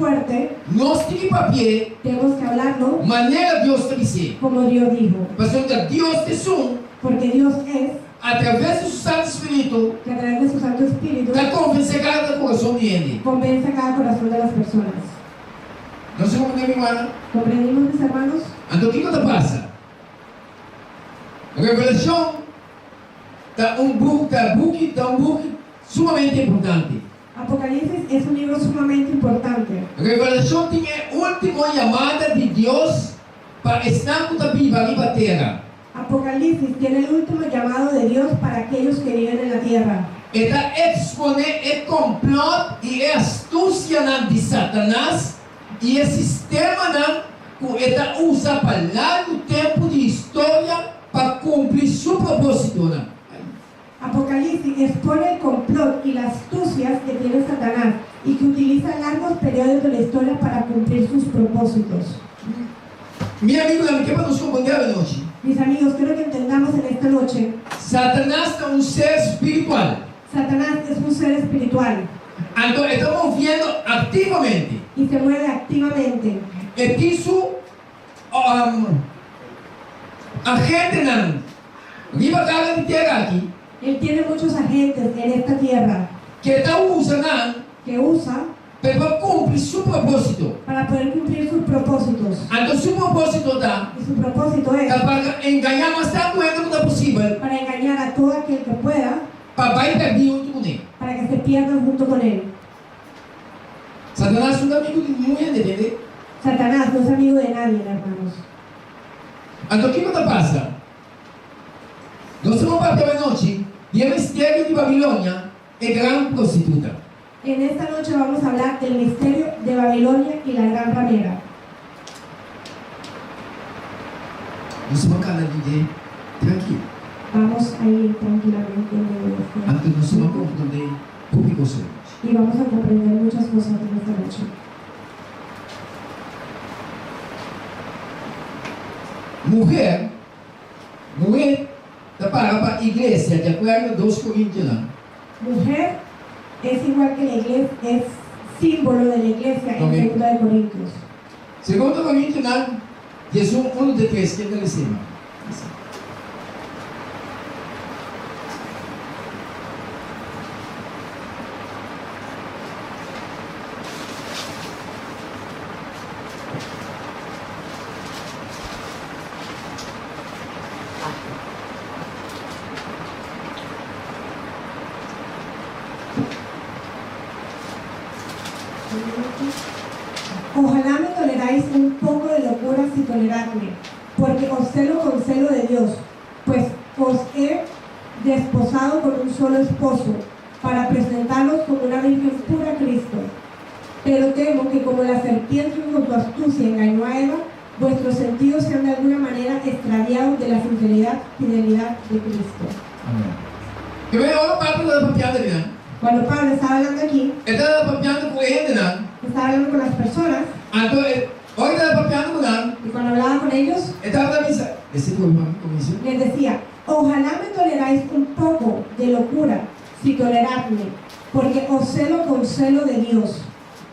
fuerte, Nos tin ki papi'é tenemos que hablarlo manera Dios ta bis'é. como Dios dijo. Pasobra Dios ta esun, Porque Dios es, a traves di su Santu Spiritu, que a través de su Santo Espíritu, ta konvensé kada kurason di hende. convence a cada corazón de las personas. Nos a komprendé, mi rumannan? ¿Comprendimos, mis hermanos? Anto kiko ta pasa? Revelashon ta un buki, ta buki, ta un buki sumamente importante. Apocalipsis es un libro sumamente importante. Revelashon tin e último yamada di Dios pa esnan ku ta biba riba tera. Apocalipsis tiene el último llamado de Dios para aquellos que viven en la tierra. E ta eksponé e kòmplòt i e astusianan di Satanas i e sistemanan ku e ta usa pa largu tempu di historia pa kumpli su propósitonan. Apocalipsis expone el complot y las astucias que tiene Satanás y que utiliza largos periodos de la historia para cumplir sus propósitos. Mi amigunan, mi ke pa nos komprendé awenochi. Mis amigos, quiero que entendamos en esta noche. Satanas ta un ser spiritual. Satanás es un ser espiritual. Anto e ta moviendo aktivamente. Y se mueve activamente. E tin su agentenan riba kara di tera aki. El tiene muchos agentes en esta tierra. Ke ta usa nan. Que usa. P'e por kumpli su propósito. Para poder cumplir sus propósitos. Anto su propósito ta. Y su propósito es. Ta pa engañá mas tantu hende ku ta posibel. Para engañar a todo aquel que pueda. Pa bai pèrdí huntu kuné. Para que se pierdan junto con él. Satanas no ta amigu di niun hende, tende? Satanás no es amigo de nadie, hermanos. Anto kiko ta pasa? Nos ta papia awenochi di e misterio di Babilonia, e gran prostituta. En esta noche vamos a hablar del misterio de Babilonia y la gran ramera. Nos ta cana di dje trankil. Vamos a ir tranquilamente en medio de este. Anto nos ta comprende hopi cos awe nochi. Y vamos a comprender muchas cosas en esta noche. Muher, muher ta para pa iglesia di acuerdo dos Corintionan. Mujer es igual que la iglesia, es símbolo de la iglesia en Segunda de Corintios. Segundo Corintionan 11, unu te tres, ken ta lesa? Ojalá me toleráis un poco de locura si toleradme, porque os celo con celo de Dios, pues os he desposado con un solo esposo, para presentaros como una virgen pura a Cristo. Pero temo que como la serpiente con su astucia engañó a Eva, vuestros sentidos sean de alguna manera extraviados de la sinceridad, fidelidad de Cristo. Amèn. Primer ora Pablo tabata papiando akinan. Cuando Pablo estaba hablando aquí. E tabata papiando ku e hendenan. Estaba hablando con las personas. Anto e ora e tabata papiando ku nan. Y cuando hablaba con ellos. E tabata bisa, Esei ta hopi kuminsá. Les decía, Ojalá me toleráis un poco de locura, si toleradme, porque os celo con celo de Dios.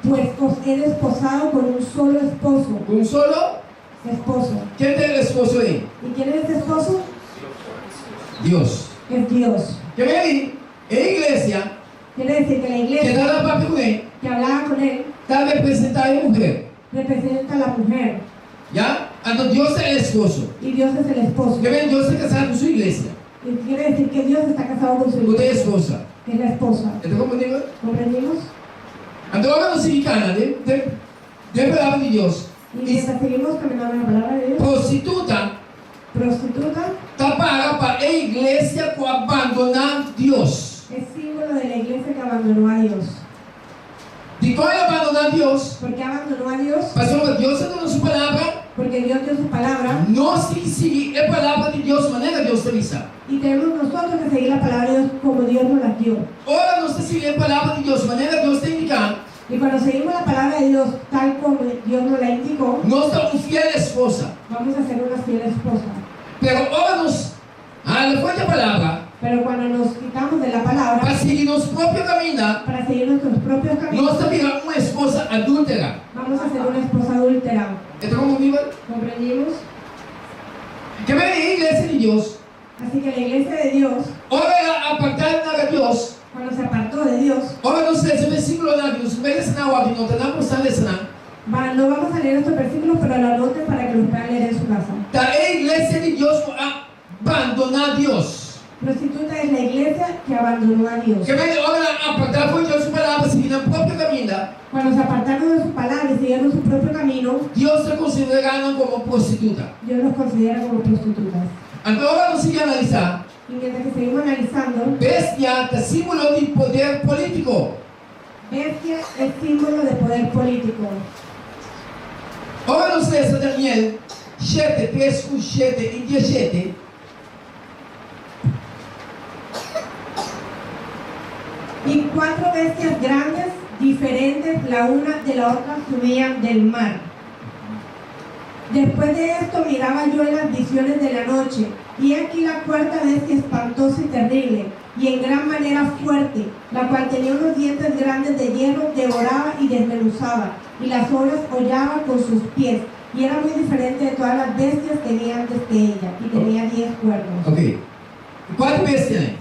Pues os he desposado con un solo esposo. Ku un solo? Esposo. Ken ta e esposo ei? Y quién es este esposo? Dios. Es Dios. Ke mira di e iglesia. Quiere decir que la iglesia. Ke tabata papia ku e. Que hablaba con él. Ta representá e muher. Representa la muher. Ya? Anto Dios ta e esposo. Y Dios es el esposo. Ke mira Dios ta kasá ku su iglesia. Y quiere decir que Dios está casado con su Ku ta e iglesia. esposa. Que es la esposa. E ta komprendí? Comprendimos? Anto ora nos sigui kana den den palabra di Dios. Y mientras seguimos caminando en la palabra de Dios. Prostituta. Prostituta. Ta para pa e iglesia ku a bandoná Dios. Es símbolo de la iglesia que abandonó a Dios. Dikon el a bandoná Dios? Por qué abandonó a Dios? Pasobra Dios a duna su palabra. Porque Dios dio su palabra. Nos tin ki sigui e palabra di Dios manera Dios ta bisa. Y tenemos nosotros que seguir la palabra de Dios como Dios nos la dio. Ora nos ta sigui e palabra di Dios manera Dios ta indiká. Y cuando seguimos la palabra de Dios tal como Dios nos la indicó. Nos ta un fiel esposa. Vamos a ser una fiel esposa. Pero ora nos hala for di e palabra. Pero cuando nos quitamos de la palabra. Pa sigui nos propio kaminda. Para seguir nuestros propios caminos. Nos ta bira un esposa. adúltera. Vamos a ser una esposa adúltera. E ta komprendibel? ¿Comprendimos? Ke men e iglesia di Dios. Así que la iglesia de Dios. Ora el a apartá na Dios. Cuando se apartó de Dios. Ora nos lesa e versíkulonan aki, nos no bai lesa nan awor aki, no ta nan por stan lesa nan. Va, no vamos a leer estos versículos, pero lo anoten para que los puedan leer en su casa. Ta e iglesia di Dios ku a bandoná Dios. Prostituta es la iglesia que abandonó a Dios. Ke men ora nan apartá for di Dios su palabra, sigui nan propio kaminda. Cuando se apartaron de su palabra y siguieron su propio camino. Dios ta konsiderá nan komo prostituta. Dios los considera como prostitutas. Anto ora nos sigui analisá. Y mientras que seguimos analizando. Bestia ta símbolo di poder polítiko. Bestia es símbolo de poder político. Ora nos lesa Daniel shete, tres ku shete i dieshete. Y cuatro bestias grandes, diferentes la una de la otra, subían del mar. Después de esto miraba yo en las visiones de la noche, y he aquí la cuarta bestia espantosa y terrible, y en gran manera fuerte, la cual tenía unos dientes grandes de hierro, devoraba y desmenuzaba, y las obras hollaba con sus pies, y era muy diferente de todas las bestias que vi antes que ella, y tenía diez cuernos. Ok. Kuater bestianan.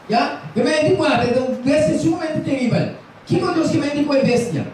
Ya? E menti kuater ta un bestia sumamente teribel. Kiko Dios ke menti ku e bestia?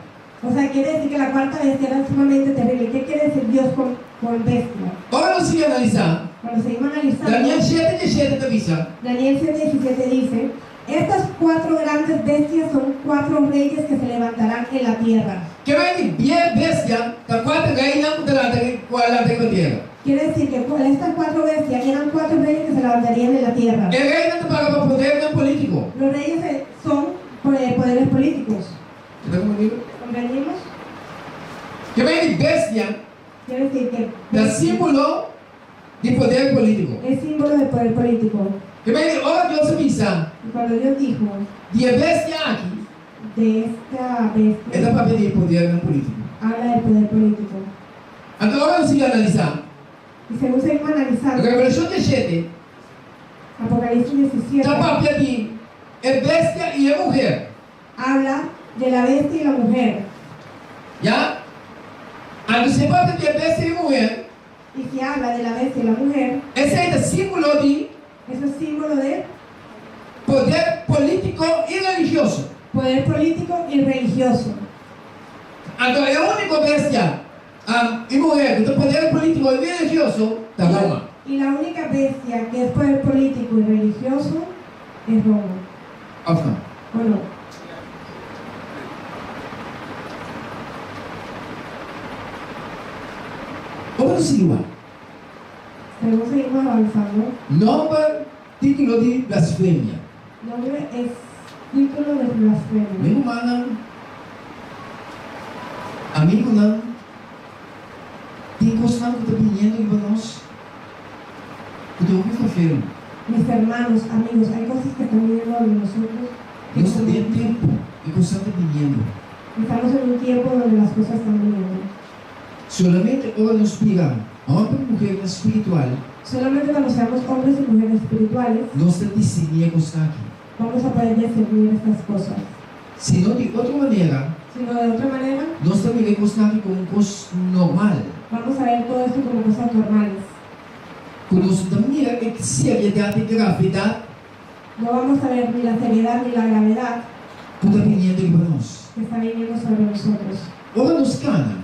O sea, quiere decir que la cuarta bestia era sumamente terrible. ¿Qué quiere decir Dios con, con bestia? Ora nos sigui analisá, Cuando seguimos analizando, Daniel shete diesshete ta bisa. Daniel 7:17 dice, Estas cuatro grandes bestias son cuatro reyes que se levantarán en la tierra. Ke menti bie bestia ta kuater reinan ku ta lanta ku a lanta riba tera. Quiere decir que estas cuatro bestias eran cuatro reyes que se levantarían en la tierra. E reinan ta paga pa podernan polítiko. Los reyes son poderes políticos. Bo ta komprendí? Comprendimos? Ke menti bestia Quiere decir que ta símbolo di poder polítiko. Es símbolo de poder político. Ke menti ora Dios a bisa Y cuando Dios dijo di e bestia aki, de esta e bestia, ta papia di e podernan polítiko. habla del poder político. Anto ora nos sigui analisá Y según seguimos analizando, Revelashon diesshete, Apocalipsis 17 ta papia di e bestia i e muher. Habla de la bestia y la mujer. Ya? Anto si e papia di e bestia i e muher, Y si habla de la bestia y la mujer, esei ta símbolo di eso es símbolo de poder polítiko i religioso. Poder político y religioso. Anto e úniko bestia i muher ku ta poder polítiko i religioso ta Roma. Y la única bestia que es poder político y religioso es Roma. Òf no? O no? Ora nos sigui wak. Según seguimos avanzando. Nòmber, título di blasfemia. Nombre es título de blasfemia. Mi rumannan, amigunan, tin kosnan ku ta biniendo riba nos ku ta hopi ferfelu. Mis hermanos, amigos, hay cosas que están viniendo sobre nosotros que Nos ta den tempu e kosnan ta biniendo. Estamos en un tiempo donde las cosas están viniendo. Solamente ora nos bira hòmber i muhernan spiritual. Solamente cuando seamos hombres y mujeres espirituales. Nos ta discerní e kosnan aki. Vamos a poder discernir estas cosas. Si no di otro manera. Sino de otra manera. Nos ta mira e kosnan aki komo un kos normal. Vamos a ver todo esto como cosas normales. Ku nos no ta mira e seriedat i gravedat. No vamos a ver ni la seriedad ni la gravedad. Ku ta biniendo riba nos. Que está viniendo sobre nosotros. Ora nos kana.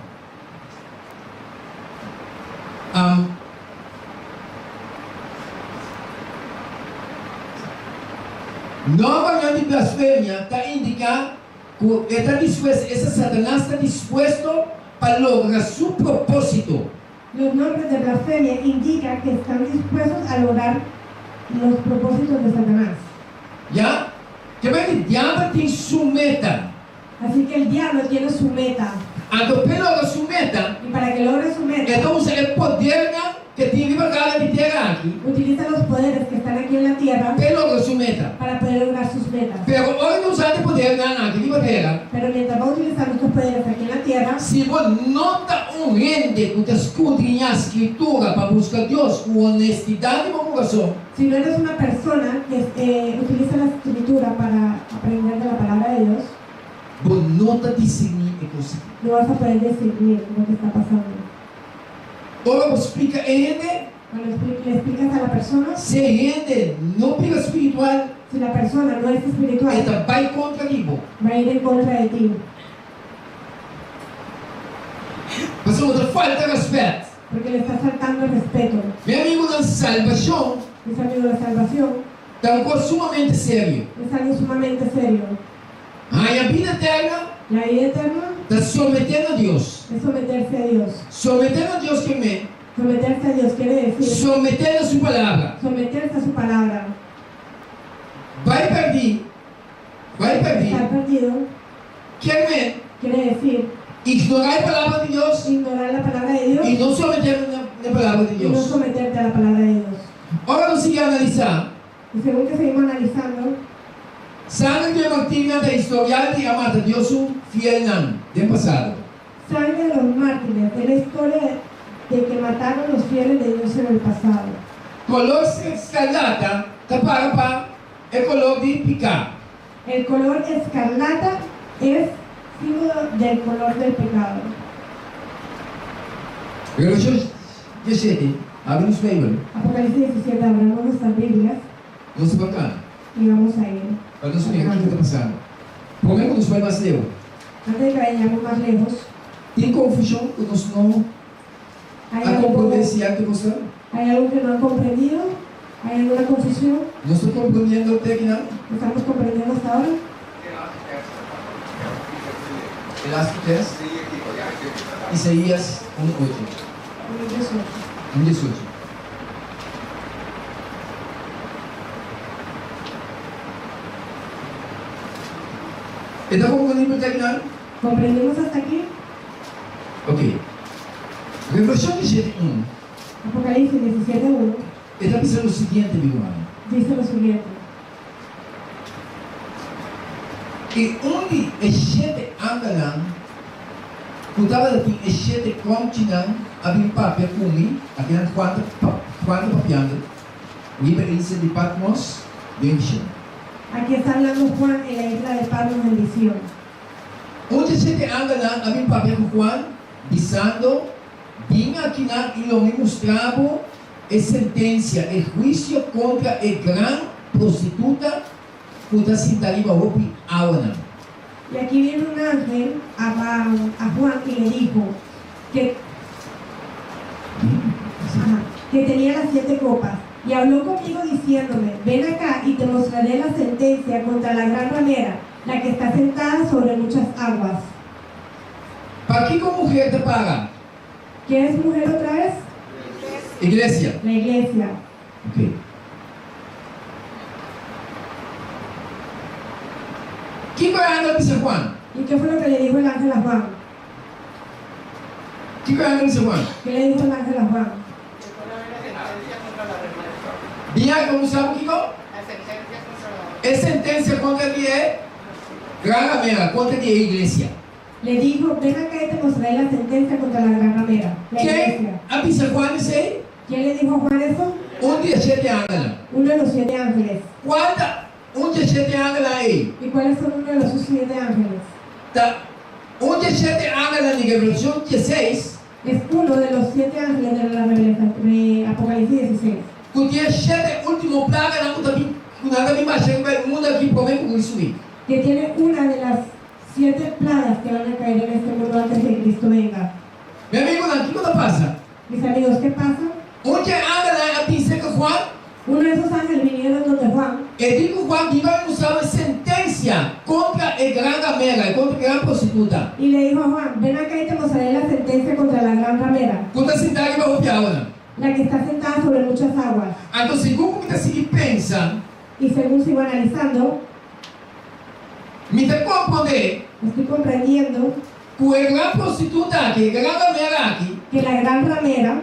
Nòmbernan di blasfemia ta indiká ku e ta dispuesto, esta Satanas ta dispuesto pa logra su propósito. Los nombres de blasfemia indica que están dispuestos a lograr los propósitos de Satanás. Ya, ke bai di diabel tin su meta. Así que el diablo tiene su meta. Anto p'e logra su meta, Y para que logre su meta, e ta usa e podernan ke tin riba kara di tera aki. Utiliza los poderes que están aquí en la tierra. P'e logra su meta. Para poder lograr sus metas. Pero ora e ta usa e podernan aki riba tera. Pero mientras va utilizando estos poderes aquí en la tierra. Si bo no ta un hende ku ta skudriñá Skritura pa buska Dios ku honestidat di bo kurason. Si no eres una persona que utiliza la Escritura para aprender de la Palabra de Dios. Bo no ta discerní e kos aki. No vas a poder discernir lo que está pasando. Ora bo splika e hende. Cuando le explicas a la persona. Si e hende no bira spiritual. Si la persona no es espiritual. E ta bai kontra di bo. Va a ir en contra de ti. Pasobra bo ta falta rèspèt. Porque le estás faltando el respeto. Mi amigunan, salbashon. Mis amigos, la salvación. Ta un kos sumamente serio. Es algo sumamente serio. Haña bida eterna. La vida eterna. Ta someté na Dios. Es someterse a Dios. Someté na Dios ke men. Someterse a Dios quiere decir. Someté na su palabra. Someterse a su palabra. Bai pèrdí, bai pèrdí. Estar perdido. Kier men. Quiere decir. Ignorá e palabra di Dios. Ignorar la palabra de Dios. I no someté na e palabra di Dios. Y no someterte a la palabra de Dios. Ora nos sigui analisá. Y segun que seguimos analizando. Sangre di e martirnan ta historial di a mata Dios su fielnan den pasado. Sangre de los mártires es la historia de que mataron los fieles de Dios en el pasado. Color escarlata ta para pa e color di pica. El color escarlata es símbolo del color del pecado. Revelacion diesshete, Abri nos Bijbel. Apocalipsis 17, Abramos nuestras Biblias. Nos ta por cana. Y vamos a ir. Pa nos mira kiko ta pasando. Prome ku nos bai mas leu. Antes de que vayamos más lejos. Tin confusion ku nos no a comprende cierto cosnan? Hay algo que no han comprendido? Hay alguna confusión? Nos ta comprendiendo te akinan? Estamos comprendiendo hasta ahora? E lastu test, Isaías un ocho. Un diesocho. E ta comprendibel te akinan? Comprendemos hasta aki? Ok. Revelashon diesshete un. Apocalipsis diesisiete uno. E ta bisa lo siguiente, mi rumannan. Dice lo siguiente. I un di e shete angelnan ku tabata tin e shete kòmchinan a bin papia ku mi, akinan Juan ta Juan ta papiando riba e isla di Patmos den vishon. Aquí está hablando Juan en la isla de Patmos en visión. Un di e shete angelnan a bin papia ku Juan, bisando, Bin akinan i lo mi mustra bo e sentensia, e huisio kontra e gran prostituta ku ta sinta riba hopi awanan. Y aquí viene un ángel a a Juan y le dijo que que tenía las siete copas, y habló conmigo diciéndome, Ven acá y te mostraré la sentencia contra la gran ramera, la que está sentada sobre muchas aguas. Pakiko muher ta paga? Qué es mujer otra vez? Iglesia. La iglesia. Ok. Kiko e angel bisa Juan? Y qué fue lo que le dijo el ángel a Juan? Kiko e angel bisa Juan? Qué le dijo el ángel a Juan? Bianca, bo sa kiko? E sentencia contra di e gran ramera, contra di e iglesia. Le dijo, Ven acá y te mostraré la sentencia contra la gran ramera, la Ken iglesia. a bisa Juan esei? Quién le dijo a Juan eso? Un di e shete angelnan. Uno de los siete ángeles. Cual ta un di e shete angelnan ei? Y cuáles son uno de los sus siete ángeles? Ta un di e shete angelnan di Revelacion dieseis. Es uno de los siete ángeles de la de Apocalipsis 16. Ku di e shete ultimo plaganan ku ta bin, ku nan ta bin basha riba e mundu aki prome ku Cristo bin. Que tiene una de las Siete plagas que van a caer en este mundo antes que Cristo venga. Mi amigunan, kiko ta pasa? Mis amigos, qué pasa? Un dje angelnan a bisa ku Juan. Uno de esos ángeles vinieron donde Juan. E di ku Juan biba a usá un sentensia kontra e gran ramera, e kontra e gran prostituta. Y le dijo a Juan, Ven acá y te mostraré la sentencia contra la gran ramera. Ku ta sintá riba hopi awanan. La que está sentada sobre muchas aguas. Anto segun ku mi ta sigui pensa. Y segun sigo analizando. Mi ta komprondé. Estoy comprendiendo. Ku e gran prostituta aki, e gran ramera aki. Que la gran ramera.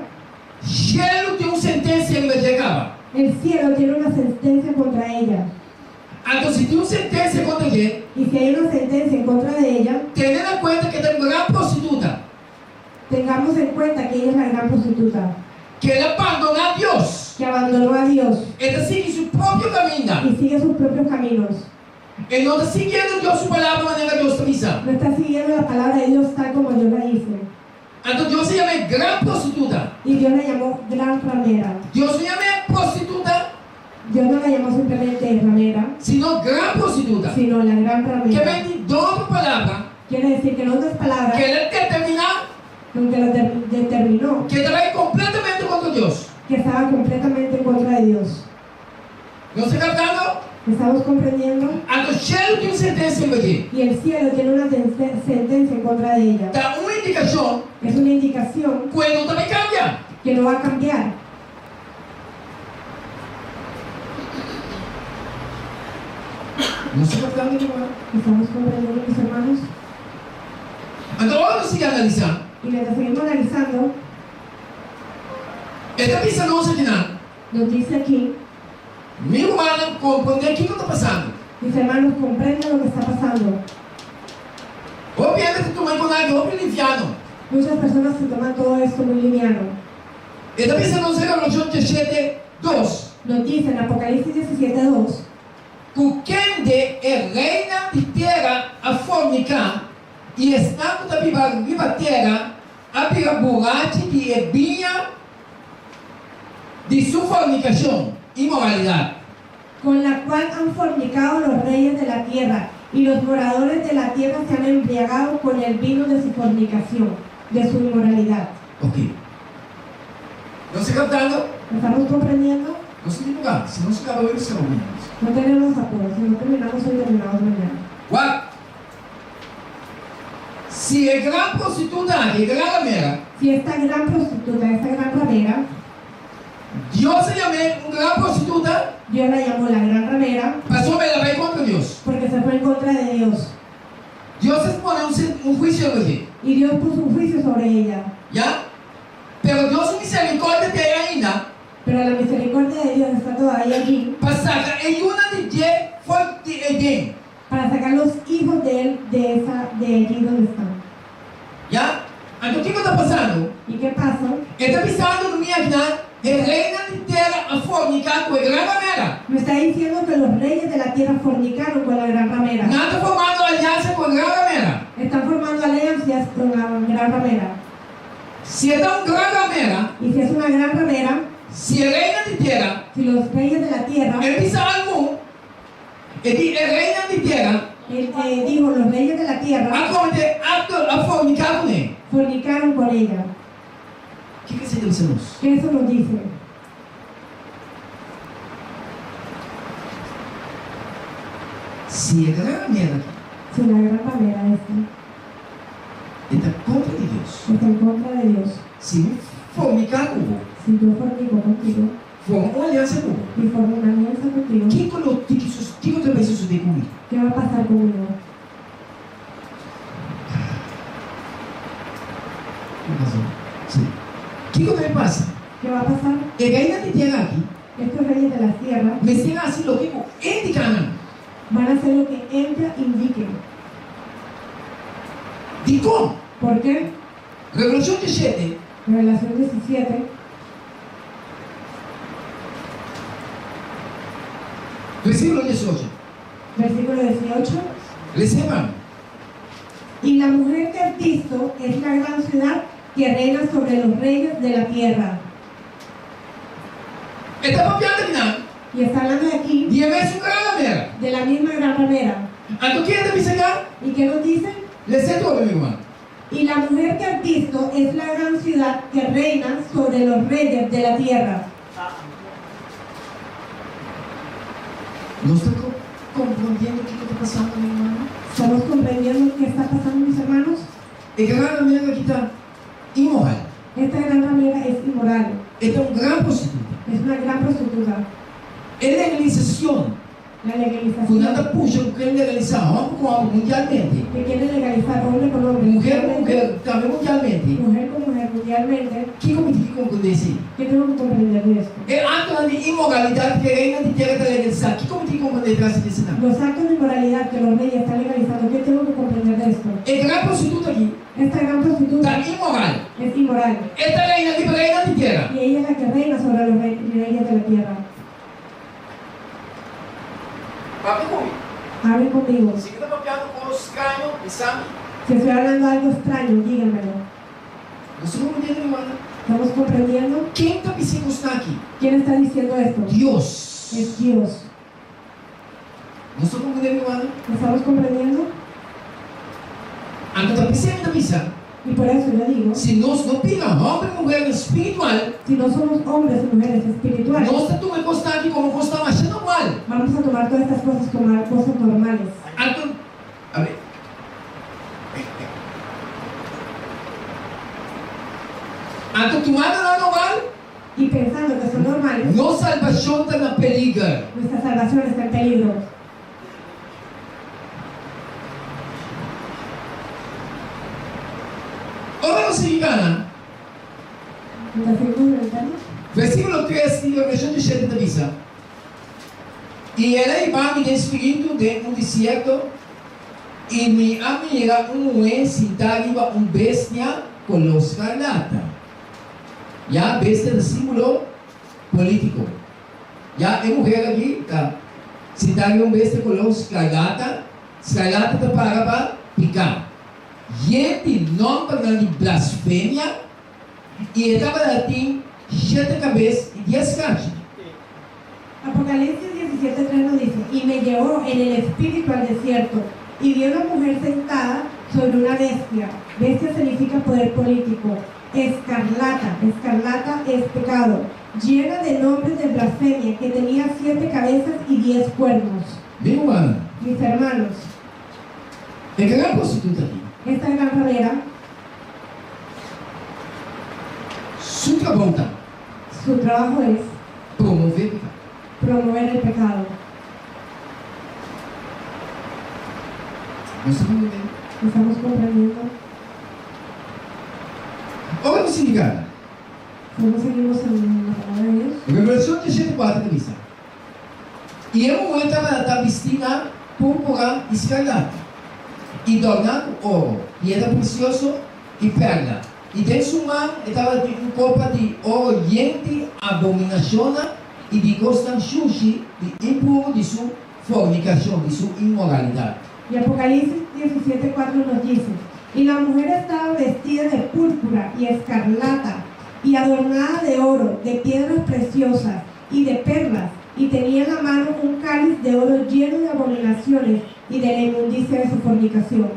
Shelu tin un sentensia riba dje kaba. El cielo tiene una sentencia contra ella. Anto si tin un sentensia kontra dje. Y si hay una sentencia en contra de ella. Tene na kuenta ku e ta un gran prostituta. Tengamos en cuenta que ella es la gran prostituta. Ku el a bandoná Dios. Que abandonó a Dios. E ta sigui su propio kaminda. Y sigue sus propios caminos. E no ta siguiendo Dios su palabra manera Dios ta bisa. No está siguiendo la palabra de Dios tal como Dios la dice. Anto Dios a yam'é gran prostituta. Y Dios la llamó gran ramera. Dios no yam'é prostituta. Dios no la llamó simplemente ramera. Sino gran prostituta. Sino la gran ramera. Ke men di otro palabra. Quiere decir que en otras palabras. Ku el a determiná. Aunque lo determinó. Ku e ta bai kompletamente kontra Dios. Que estaba completamente en contra de Dios. Nos ta kaptando? Estamos comprendiendo? Anto shelu tin un sentensia riba dje. Y el cielo tiene una sentencia en contra de ella. Ta un indikashon. Es una indicación. Ku e no ta bai kambia. Que no va a cambiar. Nos ta kaptando mi ruman? Estamos comprendiendo mis hermanos? Anto ora nos sigui analisá. Y mientras seguimos analizando. E ta bisa nos akinan. Nos dice aquí. Mi rumannan, komprondé kiko ta pasando. Mis hermanos, comprendan lo que está pasando. Hopi hende ta tuma e konai hopi liviano. Muchas personas se toman todo esto muy liviano. E ta bisa nos den Revelashon diesshete, dos. Nos dice en Apocalipsis 17, 2. Ku kende e reinan di tera a forniká, i esnan ku ta biba riba tera a bira burachi di e biña di su fornicacion, inmoralidad. Con la cual han fornicado los reyes de la tierra, y los moradores de la tierra se han embriagado con el vino de su fornicación, de su inmoralidad. Ok. Nos ta captando? Estamos comprendiendo? Nos tin lugar. Si nos caba hoy, nos caba mañana. No tenemos apuro. Si no terminamos hoy, terminamos mañana. Wak! Si e gran prostituta aki, e gran ramera. Si esta gran prostituta, esta gran ramera. Dios a yam'é un gran prostituta. Dios la llamó la gran ramera. Pasobra el a bai kontra Dios. Porque se fue en contra de Dios. Dios a pone un huisio riba dje. Y Dios puso un juicio sobre ella. Ya? Pero Dios su misericordia ta ei ainda. Pero la misericordia de Dios está todavía allí. Pa saka e yunan di dje for di ei den. Para sacar los hijos de él de esa de allí donde están. Ya? Anto kiko ta pasando? Y qué pasa? E ta bisando ku mi akinan, e reinan di tera a forniká ku e gran ramera. Me está diciendo que los reyes de la tierra fornicaron con la gran ramera. Nan ta formando aliansa ku e gran ramera. Están formando alianzas con la gran ramera. Si e ta un gran ramera. Y si es una gran ramera. Si e reinan di tera. Si los reyes de la tierra. El bisa algun. E di, E reinan di tera. El dijo, Los reyes de la tierra. A kometé akto, a forniká kuné. Fornicaron con ella. Kiko esei ta bisa nos? Qué eso nos dice? Si e gran ramera aki. Si la gran ramera esta. E ta kontra di Dios. Está en contra de Dios. Si mi forniká ku bo. Si yo fornico contigo. Forma un aliansa ku bo. Y formo una alianza contigo. Kiko lo tin ki sus, kiko ta bai sosodé ku mi? Qué va a pasar conmigo? Ki pasa? Sí. Kiko ta bai pasa? Qué va a pasar? E reinan di tera aki. Estos reyes de la tierra. Mester hasi loke ku e indiká nan. Van a hacer lo que ella indique. Dikon? Por qué? Revelashon diesshete. Revelación 17. Versíkulo diesocho. Versículo 18. Lesa hermano. Y la mujer que has visto es la gran ciudad que reina sobre los reyes de la tierra. E ta papiando akinan. Y está hablando de aquí. Di e mesun gran ramera. De la misma gran ramera. Anto ken ta bisa ya? Y qué nos dice? Lesa tur, mi ruman. Y la mujer que has visto es la gran ciudad que reina sobre los reyes de la tierra. Nos ta comprendiendo kiko ta pasando, mi hermano? Estamos comprendiendo qué está pasando, mis hermanos? E gran ramera aki ta inmoral. Esta gran ramera es inmoral. E ta un gran prostituta. Es una gran prostituta. E legalisacion. La legalización. Ku nan ta pusha ku ken legalisá hòmber ku hòmber mundialmente. Que quieren legalizar hombre con hombre Muher ku muher tambe mundialmente. Mujer con mujer mundialmente. Kiko mi tin ki komprendé esei? Qué tengo que comprender de esto? E aktonan di inmoralidat ku e reinan di tera ta legalisá, kiko mi tin ki komprendé tras di esenan? Los actos de inmoralidad que los reyes están legalizando, qué tengo que comprender de esto? E gran prostituta aki. Esta gran prostituta. Ta inmoral. Es inmoral. E ta reina riba reinan di tera. Y ella es la que reina sobre los reyes de la tierra. Papia ku mi. Hablen conmigo. Si mi ta papiando kos straño, bisa mi. Si estoy hablando algo extraño, díganmelo. Nos ta komprendiendo, mi rumannan? Estamos comprendiendo? Ken ta bisa e kosnan aki? Quién está diciendo esto? Dios. Es Dios. Nos ta komprendé, mi rumannan? Estamos comprendiendo? Anto ta p'esei mi ta bisa. Y por eso yo digo. Si nos no bira hòmber i muhernan spiritual. Si no somos hombres y mujeres espirituales. Nos ta tuma e kosnan aki komo kosnan masha normal. Vamos a tomar todas estas cosas como cosas normales. Anto, a ber. Anto tumando nan normal. Y pensando que son normales. Nos salbashon ta na peliger. Nuestra salvación está en peligro. Ora nos sigui gana. Versíkulo tres di Revelashon diesshete ta bisa, I el a hiba mi den spiritu den un desierto, i mi a mira un muhé sintá riba un bestia koló skarlata. Ya, bestia ta símbolo polítiko. Ya, e muher aki ta sintá riba un bestia koló skarlata. Skarlata ta para pa piká. Yen di nòmbernan di blasfemia, i e tabata tin shete kabes i dies kachi. Apocalipsis 17, 3 nos dice, Y me llevó en el espíritu al desierto, y vi una mujer sentada sobre una bestia. Bestia significa poder político. Escarlata, escarlata es pecado, llena de nombres de blasfemia, que tenía siete cabezas y diez cuernos. Mi rumannan. Mis hermanos. E gran prostituta aki. Esta gran ramera. Su trabou ta. Su trabajo es. Promové pecado. Promover el pecado. Nos ta comprendiendo? Estamos comprendiendo? Ora nos sigui gana. Si nos seguimos en la palabra de Dios. Revelacion diesshete kuater ta bisa. I e muhé tabata ta bistí na púrpura i skarlata, i dòrná ku oro, piedra presioso i pèrla, i den su man e tabatin un kopa di oro yen di abominashonnan i di kosnan shushi di impuru di su fornikashon, di su inmoralidat. Y Apocalipsis 17, 4 nos dice, Y la mujer estaba vestida de púrpura y escarlata, y adornada de oro, de piedras preciosas, y de perlas, y tenía en la mano un cáliz de oro lleno de abominaciones y de la inmundicia de su fornicación.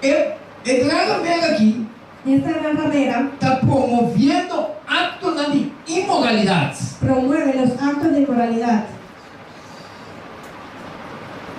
E e gran ramera aki Esta gran ramera ta promoviendo aktonan di inmoralidat. Promueve los actos de inmoralidad.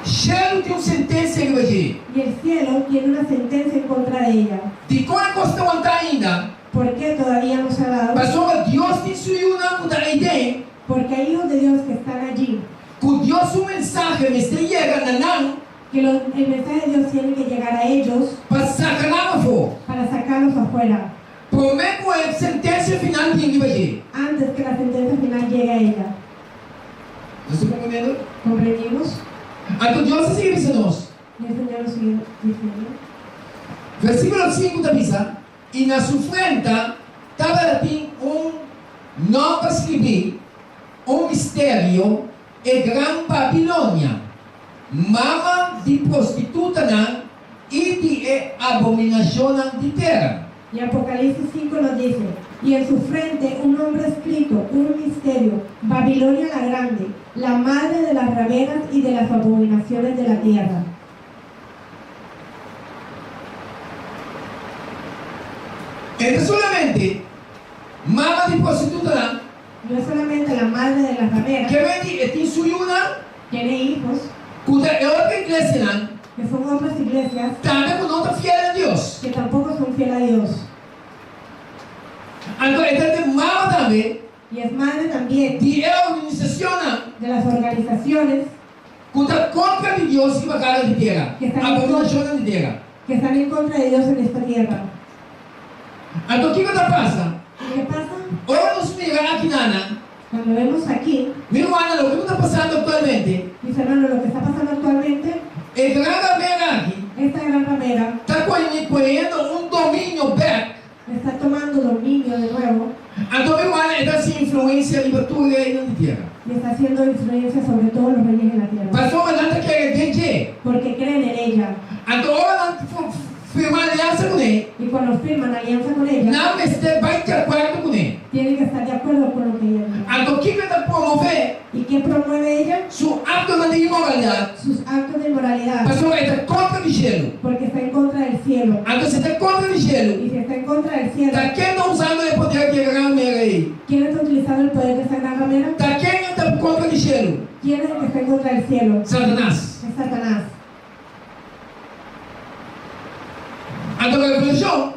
Shelu tin un sentensia riba dje. Y el cielo tiene una sentencia en contra de ella. Dikon e kos ta wantá ainda? Por qué todavía no se ha dado? Pasobra Dios tin su yunan ku ta eiden. Porque hay hijos de Dios que están allí. Ku Dios su mensahe mester yega na nan. Que los, el mensaje de Dios tiene que llegar a ellos. Pa saka nan afó. Para sacarlos afuera. Promé ku e sentensia final bin riba dje. Antes que la sentencia final llegue a ella. Nos ta komprendiendo? Comprendimos? Anto Dios ta sigui bisa nos. Y el Señor nos sigue diciendo. Versíkulo sinku ta bisa. I na su frenta tabatin un nòmber skribí, Un misterio, e gran Babilonia, mama di prostitutanan i di e abominashonnan di tera. Y Apocalipsis 5 nos dice, Y en su frente un nombre escrito, un misterio, Babilonia la grande, la madre de las rameras y de las abominaciones de la tierra. E ta solamente mama di prostitutanan. No es solamente la madre de las rameras. Ke menti e tin su yunan. Tiene hijos. Ku ta e otro iglesianan. Que son otras iglesias. Tambe ku no ta fiel na Dios. Que tampoco son fiel a Dios. Anto e ta den mama tambe. Y es madre también. Di e organisacionnan. De las organizaciones. Ku ta kontra di Dios riba kara di tera, abominashonnan di tera. Que están en contra de Dios en esta tierra. Anto kiko ta pasa? Y ke pasa? Ora nos mira akinanan. Cuando vemos aquí. Mi rumannan, loke ku ta pasando aktualmente. Mis hermanos, lo que está pasando actualmente. E gran ramera aki. Esta gran ramera. Ta kohiendo un dominio bèk. Está tomando dominio de nuevo. Anto mi rumannan, e ta hasi influensia riba tur reinan di tera. Y está haciendo influencia sobre todos los reyes de la tierra. Pasobra nan ta kere den dje. Porque creen en ella. Anto ora nan firma aliansa kuné. Y cuando firman alianza con ella. Nan mester bai di akuerdo kuné. Tienen que estar de acuerdo con lo que ella diga. Anto kiko e ta promové? Y qué promueve ella? Su aktonan di inmoralidat. Sus actos de inmoralidad. Pasobra e ta kontra di shelu. Porque está en contra del cielo. Anto si e ta kontra di shelu. Y si está en contra del cielo. Ta ken ta usando e poder di e gran ramera ei? Quién está utilizando el poder de esa gran ramera? Ta ken ta kontra di shelu? Quién es el que está en contra del cielo? Satanas. Es Satanás. Anto Revelashon.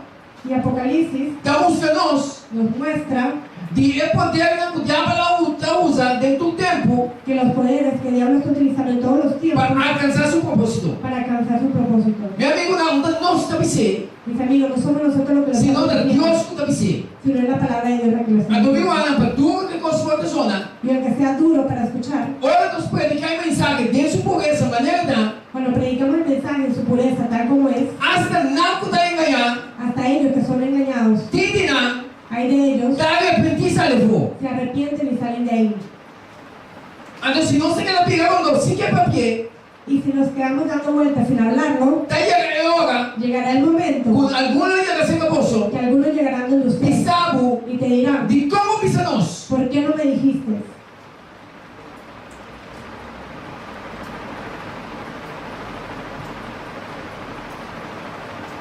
Y Apocalipsis. Ta mustra nos. Nos muestra. Di e podernan ku diabel a ta usa den tur tempu. Que los poderes que diablo está utilizando en todos los tiempos. Pa alkansá su propósito. Para alcanzar su propósito. Mi amigunan, no ta nos ta bis'é. Mis amigos, no somos nosotros los que lo Sino estamos ta diciendo. Dios ku ta bis'é. Sino es la palabra de Dios la que lo está Anto mi diciendo. rumannan, pa duru ku e kos por ta sona. Y aunque sea duro para escuchar. Ora nos prediká e mensahe den su puresa manera ta. Cuando predicamos el mensaje en su pureza tal como es. Asta nan ku ta engañá. Hasta ellos que son engañados. Tin di nan. Hay de ellos. Ta arepentí sali afó. Se arrepienten y salen de ahí. Anto si nos ta keda bira rondó sin ke papi'é. Y si nos quedamos dando vueltas sin hablarlo. Ta yega e ora. Llegará el momento. Ku algun lo yega serka boso. Que algunos llegarán donde ustedes. Bisa bo. Y te dirán. Dikon bo bisa nos? Por qué no me dijiste?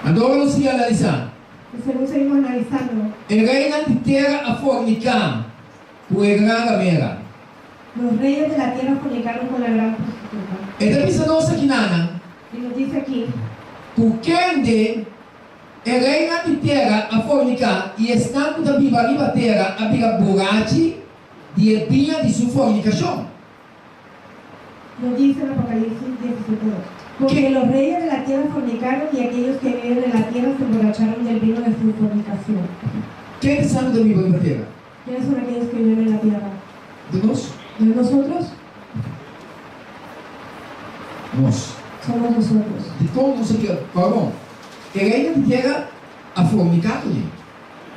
Anto ora nos sigui analisá. Y según seguimos analizando. E reinan di tera a forniká ku e gran ramera. Los reyes de la tierra fornicaron con la gran prostituta. E ta bisa nos akinanan. Y nos dice aquí. Ku kende e reinan di tera a forniká i esnan ku ta biba riba tera a bira burachi di e biña di su fornikashon. Nos dice en Apocalipsis 17, 2, Con que los reyes de la tierra fornicaron y aquellos que viven en la tierra se emborracharon del vino de su fornicación. Ken ta esnan ku ta biba riba tera? Quiénes son aquellos que viven en la tierra? Ta nos? ¿No es nosotros? Nos. Somos nosotros. Dikon nos a keda? Pardon. E reinan di tera a forniká kuné.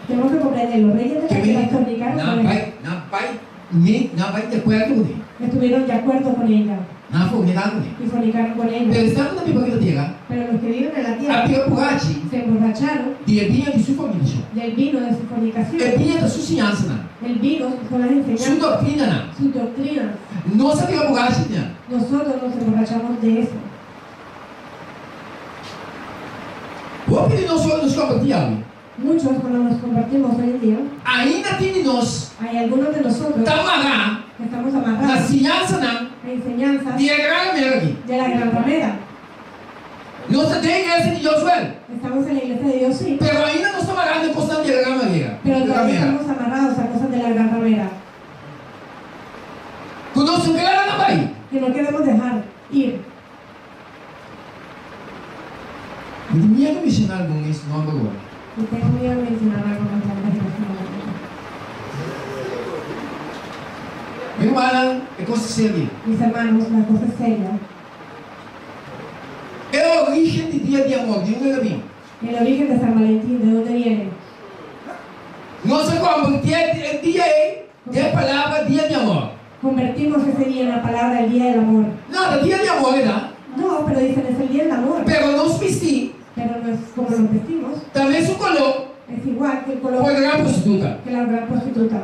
Tenemos que comprender, los reyes de la tierra fornicaron Nan con bai, ella. nan bai, ni, nan bai di akuerdo kuné. Estuvieron de acuerdo con ella. Nan a forniká kuné. Y fornicaron con ella. Pero esnan ku ta biba riba tera. Pero los que viven en la tierra. A bira burachi. Se emborracharon. Di e biña di su fornikashon. Del vino de su fornicación. E biña ta su siñansanan. El vino son las enseñanzas. Su doktrinanan. Sus doctrinas. Nos a bira burachi di nan. Nosotros nos emborrachamos de eso. Hopi di nos ora nos kompartí awe. Muchos cuando nos compartimos hoy en día. Ainda tin di nos. Hay algunos de nosotros. Ta mará. Que estamos amarrados. Na siñansanan. A enseñanzas. Di e gran ramera aki. De la gran ramera. Nos ta den e iglesia di Dios wel. Estamos en la iglesia de Dios sí. Pero ainda nos ta mará na e kosnan di e gran ramera. Pero todavía estamos amarrados a cosas de la gran ramera. Ku nos no ke laga nan bai. Que no queremos dejar ir. Mi tin miedu menshoná algun es nòmber awor. Y tengo miedo de mencionar algunos nombres en este momento. Mi rumannan, e kos ta serio. Mis hermanos, la cosa es seria. E orígen di Dia di Amor, di unda el a bin? El origen de San Valentín, de dónde viene? Nos a kombertí e dia ei den e palabra Dia di Amor. Convertimos ese día en la palabra el Día del Amor. No, ta Dia di Amor e ta. No, pero dicen es el Día del Amor. Pero nos bistí. Pero no es como nos vestimos. Ta mesun koló. Es igual que el color. Ku e gran prostituta. Que la gran prostituta.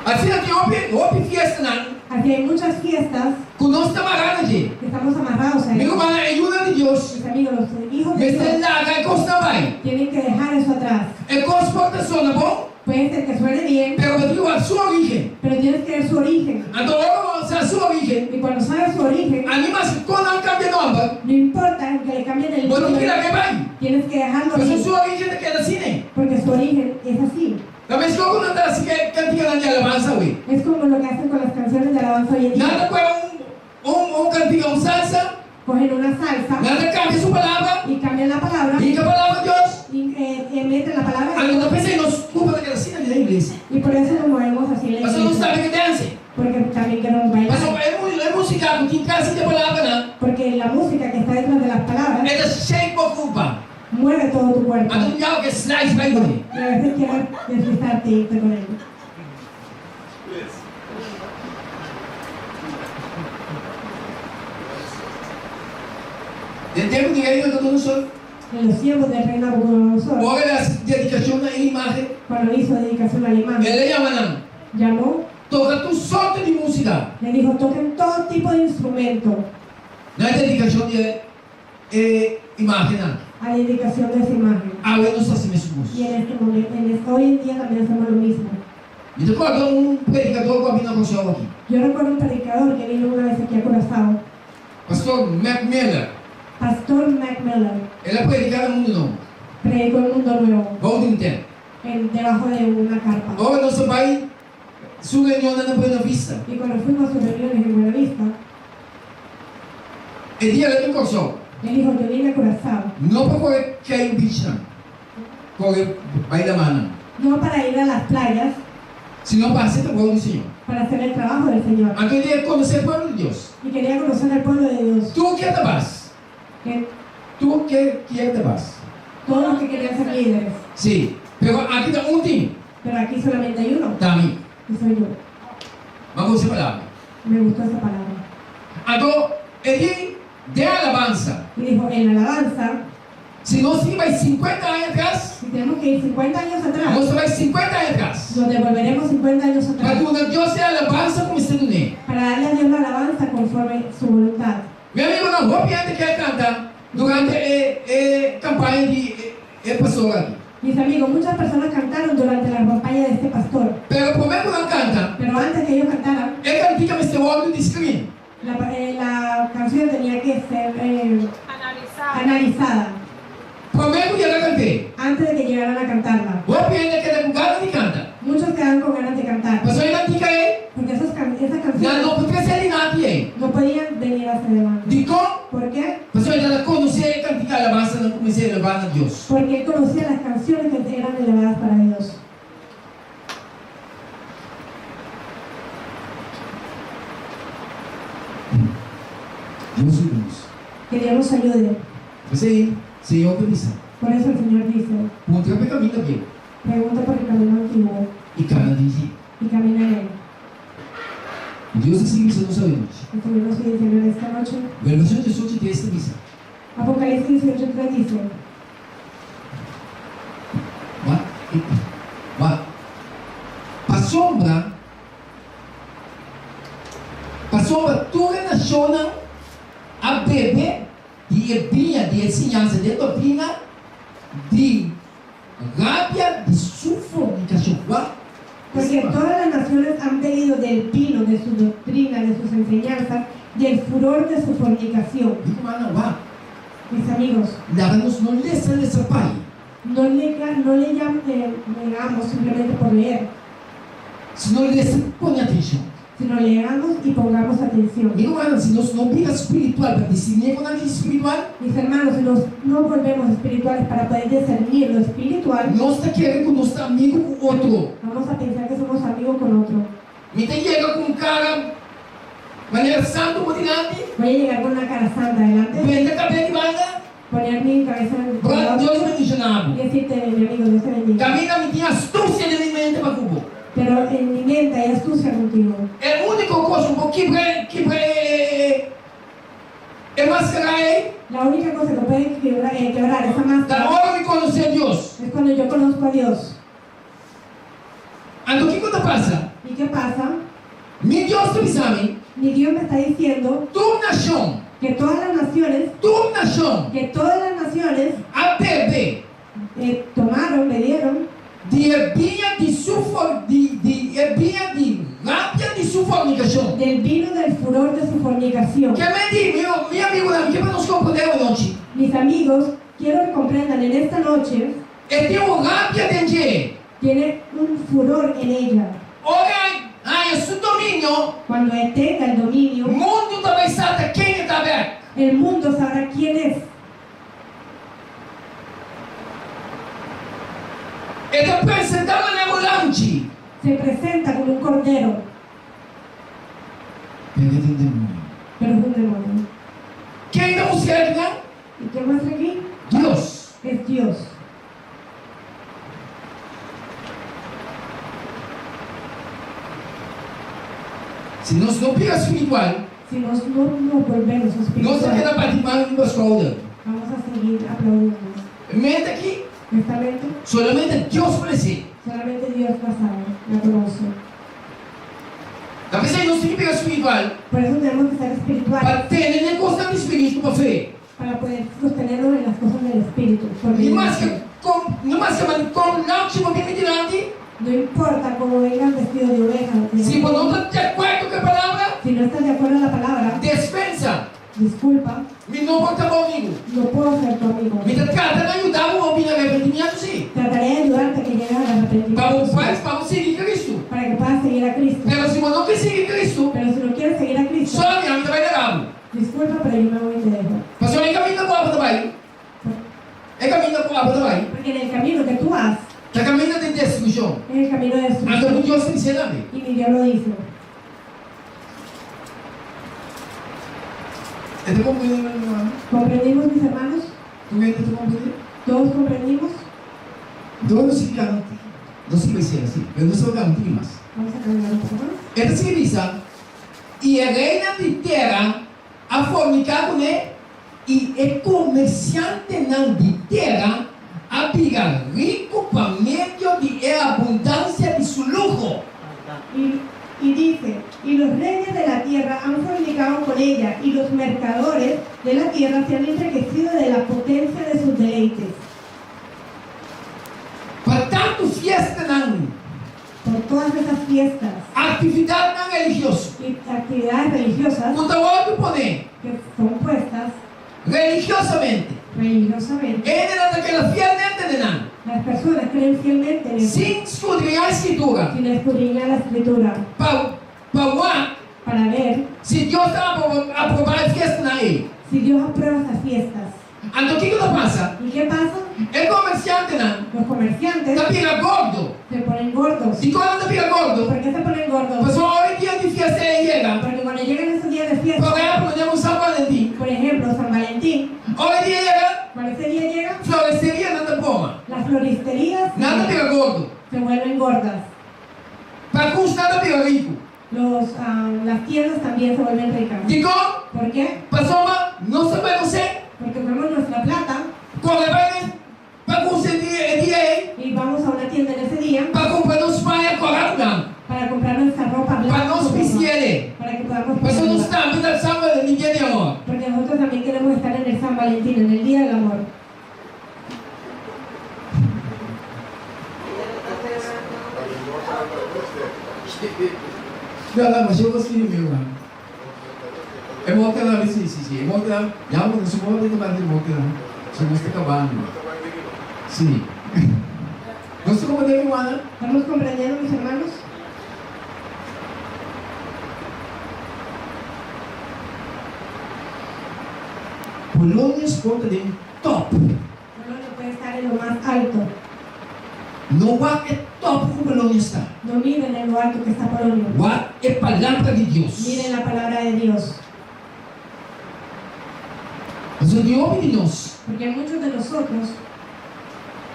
Asina tin hopi, hopi fiestanan. Así hay muchas fiestas. Ku nos ta mará na dje. Que estamos amarrados a Mi ello. rumannan, e yunan di Dios. Mis amigos, los hijos de Dios. Mester laga e kosnan bai. Tienen que dejar eso atrás. E kos por ta sona bon. Puede ser que suene bien. Pero bo tin wak su origen. Pero tienes que ver su origen. Anto ora bo sa su origen. Y cuando sabes su origen. Ani maske kon nan kambia nomber. No importa aunque le cambien el Bo tin nombre. ki laga e bai. Tienes que dejarlo ir. Pasobra su origen ta keda asina. Porque su origen es así. Ta meskos ku nan ta hasi ku e kantikanan di alabansa awe. Es como lo que hacen con las canciones de alabanza hoy en día. Nan ta kohe un un un kantika, un salsa. Cogen una salsa. Nan ta kambia su palabra. Y cambian la palabra. Hinka palabra Dios. Y meten la palabra. Anto ta p'esei nos kupa ta keda asina den iglesia. Y por eso nos movemos así en la Pasobra nos iglesia. tambe ke danse. Porque también queremos bailar. Pasobra e músika ku tin kasi di e palabranan. Porque la música que está detrás. Mueve todo tu cuerpo. Anto un biaha bo ke slice bai kuné. Y a veces quieres deslizarte e irte con él. Den tempu di rei Nabucodonosor. En los tiempos del rey Nabucodonosor. Ora el a hasi dedikashon na e imágen. Cuando hizo dedicación a la imagen. El a yama nan. Llamó. Toka tur sorto di músika. Le dijo, Toquen todo tipo de instrumento. Na e dedikashon di e imágennan. A la dedicación de esa imagen. Awe nos ta hasi mesun kos. Y en este momento, en este, hoy en día también hacemos lo mismo. Mi ta kòrda un predikador ku a bini na Kòrsou aki. Yo recuerdo un predicador que vino una vez aquí a Curaçao. Pastor Mac Miller. Pastor Mac Miller. El a prediká na Mundu Nobo. Predicó en Mundo Nuevo. Bou di un tènt. En debajo de una carpa. Ora nos a bai su reunionnan na Buena Vista. Y cuando fuimos a sus reuniones en Buena Vista. E di el a bin Kòrsou. El dijo, Yo vine a Curaçao. No pa kore kai bichnan, kore bai lamannan. No para ir a las playas. Sino pa hasi e trabou di Señor. Para hacer el trabajo del Señor. Anto e di el konosé e pueblo di Dios. Y quería conocer al pueblo de Dios. Tur ke ta bas. Ke. Tur ke kier ta bas. Todos los que querían ser líderes. Sí, pero aki ta un tin. Pero aquí solamente hay uno. Ta mi. Y soy yo. M'a gusta e palabra. Me gustó esa palabra. Anto e di den alabansa. Y dijo, en la alabanza. Si nos tin bai sinkuenta aña atras. Si tenemos que ir 50 años atrás. Nos ta bai sinkuenta aña atras. Nos devolveremos 50 años atrás. Pa duna Dios e alabansa ku mester dun'é. Para darle a Dios la alabanza conforme su voluntad. Mi amigonan, hopi hende ke a kanta durante e e kampaña di e pastor aki. Mis amigos, muchas personas cantaron durante la campaña de este pastor. Pero promé ku nan kanta. Pero antes que ellos cantaran. E kantika mester wòrdu di skrin. La la canción tenía que ser analizada. Promé ku yega kant'é. Antes de que llegaran a cantarla. Hopi hende keda ku gana di kanta. Muchos quedaron con ganas de cantar. Pasobra e kantika ei. Porque esas can esas Nan canciones. no por trese dilanti ei. No podían venir hacia adelante. Dikon? Por qué? Pasobra e tabata konosé e kantika alabansanan ku mester elevá na Dios. Porque él conocía las canciones que eran elevadas para Dios. Dios yuda nos. Que Dios nos ayude. P'esei, Señor ta bisa. Por eso el Señor dice. Puntra p'e kaminda bieu. Pregunta por el camino antiguo. I kana den dje. Y camina en él. I Dios ta sigui bisa nos awe nochi. El Señor nos sigue diciendo en esta noche. Revelacion diesocho tres ta bisa. Apocalipsis 18, 3 dice. Wak, wak. Pasobra, pasobra tur e nashonnan a bebe di e biña di e siñansa di e doktrina di rabia di su fornikashon. Wak, Porque todas las naciones han bebido del vino de su doctrina, de sus enseñanzas, del furor de su fornicación. Mi rumannan, wak. Mis amigos. Laga nos no lesa lesa pai. No lega, no leyam, leamos simplemente por leer. Sino lesa i pone atencion. Sino leamos y pongamos atencion. Mi rumannan, si nos no bira spiritual pa discerní con algu spiritual. Mis hermanos, si nos no volvemos espirituales para poder discernir lo espiritual. Nos ta kere ku nos ta amigu ku otro. Vamos a pensar que somos amigos con otro. Mi ta yega ku un kara manera santu bo dilanti. Voy a llegar con una cara santa delante. Benta kabes di banda. Poner mi cabeza en Bro, Dios ta bendiciona bo. Y decirte, mi amigo, Dios te bendiga. Caminda mi tin astucia den mi mente pa cu bo. Pero en mi mente hay astucia contigo. E unico cos cu bo kibra kibra e e mascara ey. La única cosa que puede quebrar quebrar esa máscara. Ta ora mi conoce Dios. Es cuando yo conozco a Dios. Anto kiko ta pasa? Y qué pasa? Mi Dios ta bisa mi. Mi Dios me está diciendo. Tur nashon. Que todas las naciones. Tur nashon. Que todas las naciones. A bebe. Tomaron, bebieron. Di e biña di su for di di e biña di rabia di su fornicacion. Del vino del furor de su fornicación. Ke men di, mi mi amigunan, mi ke pa nos comprende awanochi. Mis amigos, quiero que comprendan en esta noche. E tin un rabia den dje. Tiene un furor en ella. Ora e haña su dominio. Cuando e tenga el dominio. Mundu ta bai sa ta ken e ta bek. El mundo sabrá quién es. E ta presentá manera un lamchi. Se presenta como un cordero. Pero e ta un demonio. Pero es un demonio. Ken ta mustra akinan? Y quién muestra aquí? Dios. Es Es Dios. Si nos no bira spiritual, Si nos no nos bolbemos nos ta espiritual, keda bati man riba skouder. vamos a seguir aplaudiendo. E mente aki, Esta mente, solamente Dios por esei. solamente Dios la sabe, la conoce. Ta p'esei nos tin ki bira spiritual Por eso tenemos que ser espirituales pa tene den kosnan di spiritu pa fe. para poder sostenernos en las cosas del espíritu. Por Ni medio de la maske fe. kon, no maske man kon lamchi bo bin mi dilanti, No importa cómo vengas vestido de oveja, de si bo no ta di akuerdo ku e palabra, si no estás de acuerdo a la palabra, despensa. disculpa, Mi no por ta bo amigu. no puedo ser tu amigo. Mi ta trata na yuda bo pa bini arepentimiento sí, Trataré de ayudarte a que llegues al pa bo arrepentimiento bai, pa bo sigui Cristo. para que puedas seguir a Cristo. Pero si bo no ke sigui Cristo, Pero si no quieres seguir a Cristo, sorry, ami ta bai laga bo. disculpa, pero yo me voy y te dejo. Pasobra e kaminda ku abo ta bai, e kaminda ku abo ta bai, Porque en el camino que tú vas ta kaminda di destrukshon. es el camino de Anto ku destrucción. Dios ta bis'é tambe. Y mi Dios lo dice. E ta komprendé, mi hermano? ¿Comprendimos, mis hermanos? Tur hende ta komprendé? ¿Todos comprendimos? Dor nos sigui gana un tiki. Nos sigui bai sera, sí, pero nos ta bai gana un tiki mas. Vamos a caminar un poco más. E ta sigui bisa, I e reinan di tera a forniká kuné, i e komersiantenan di tera a bira riku pa medio di e abundansia di su luho. Y, y dice, Y los reyes de la tierra han fornicado con ella, y los mercadores de la tierra se han enriquecido de la potencia de sus deleites. Pa tantu fiestanan. Por todas esas fiestas. Aktividatnan religioso. Y actividades religiosas. Ku ta wòrdu poné. Que son puestas. Religiosamente. Religiosamente. Hendenan ta keda fielmente den nan. Las personas creen fielmente en eso. Sin skudriñá e Skritura. Sin escudriñar la Escritura. Pa pa wak. Para ver. Si Dios ta aprobá e fiestanan ei. Si Dios aprueba esas fiestas. Anto kiko ta pasa? Y qué pasa? E komersiantenan. Los comerciantes. Ta bira gordo. Se ponen gordos. Dikon nan ta bira gordo? Por qué se ponen gordos? Pasobra ora e dia di fiesta ei yega. Porque cuando llegan esos días de fiesta. Por ehempel, tenemos San Valentin. Por ejemplo, San Valentín. Ora e dia yega. Cuando ese día llega. Floresterianan ta broma. Las floristerías. Nan ta bira gordo. Se vuelven gordas. Pakus nan ta bira riku. Los, las tiendas también se vuelven ricas. Dikon? Por qué? Pasobra nos ta bai nos e. Porque cogemos nuestra plata. Kore bai den pakus e dia e dia ei. Y vamos a una tienda en ese día. Pa kumpra nos paña kòrá ku nan. Para comprar nuestra ropa blanca. Pa nos bistié. Para que podamos Pasobra nos tambe ta San Valentin dia di amor. Porque nosotros también queremos estar en el San Valentín, en el día del amor. No, no, masha bo skirbi mi ruman. E mortenan, si, si, si, e mortenan, ya bo su morte ta banda e mortenan, so nos ta kabando. Si. Nos ta komprendé mi rumannan? Estamos comprendiendo mis hermanos? Polonius por ta den top. Polonio puede estar en lo más alto. No wak e top ku Polonius ta. No miren en lo alto que está Polonio. Wak e palabra di Dios. Miren la palabra de Dios. Pasobra tin hopi di nos. Porque hay muchos de nosotros.